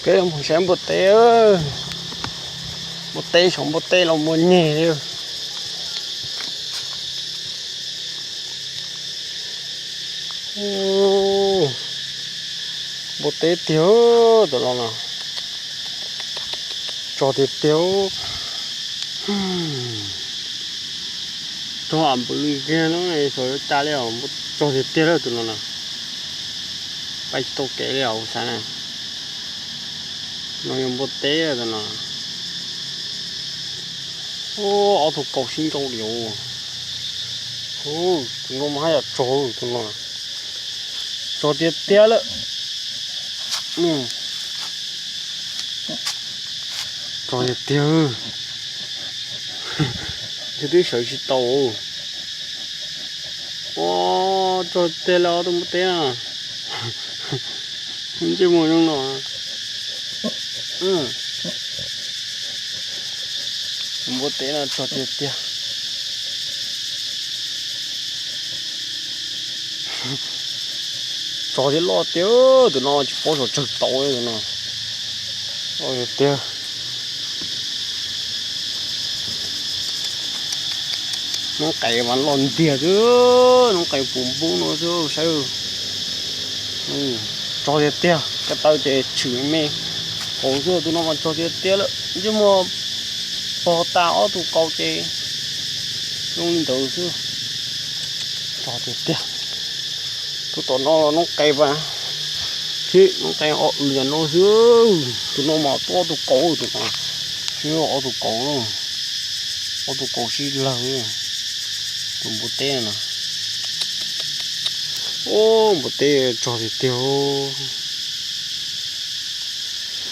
Peb los mus saib npua teb, npua teb saum npua teb los muaj nyeg li. Npua teb tiag tus no no, tsog tiag tiag. Tsog am npws li kiag no, xyov yuav cas li os, tsog tiag tiag lawm tus no no. Pais tsis tau kev li os xav na. No yog npua teb tus no. Ob tug kaus sib ntsau li os. Tus no mas haj yam tsog tus no. Tsog tiag tiag lawm. Tsog tiag tiag. Yus twb sawv tsis tau. Ua, tsog tiag lawm ob tug npua teb na. Ntsej muag zoo no. Npua teb no tsog tiag tiag. Tsog thiab loj tiag, tus no tsis paub xyov tsawg tau li tus no. Loj tiag tiag. Noob qes mas loj ntiag xwb, noob qes puv npub no xwb saib. Tsog tiag tiag, ko taw ces tshwm me me kaus xwb, tus no mas tsog tiag tiag lawm, ntsej muag pog tas ob tug kaus ces zoo li ntawd xwb. Tsog tiag tiag. Tus tom no los noob qes mas, thiab noob qes o w yam no xwb. Tus no mas tuaj ob tug kaus, tus no tsis yog ob tug kaus, ob tug kaus sib lawg. Tus npua teb no, npua teb tsog tiag tiag.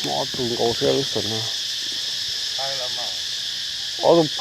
Muaj ob tug nkaus thiab lub xeem no. Ob tug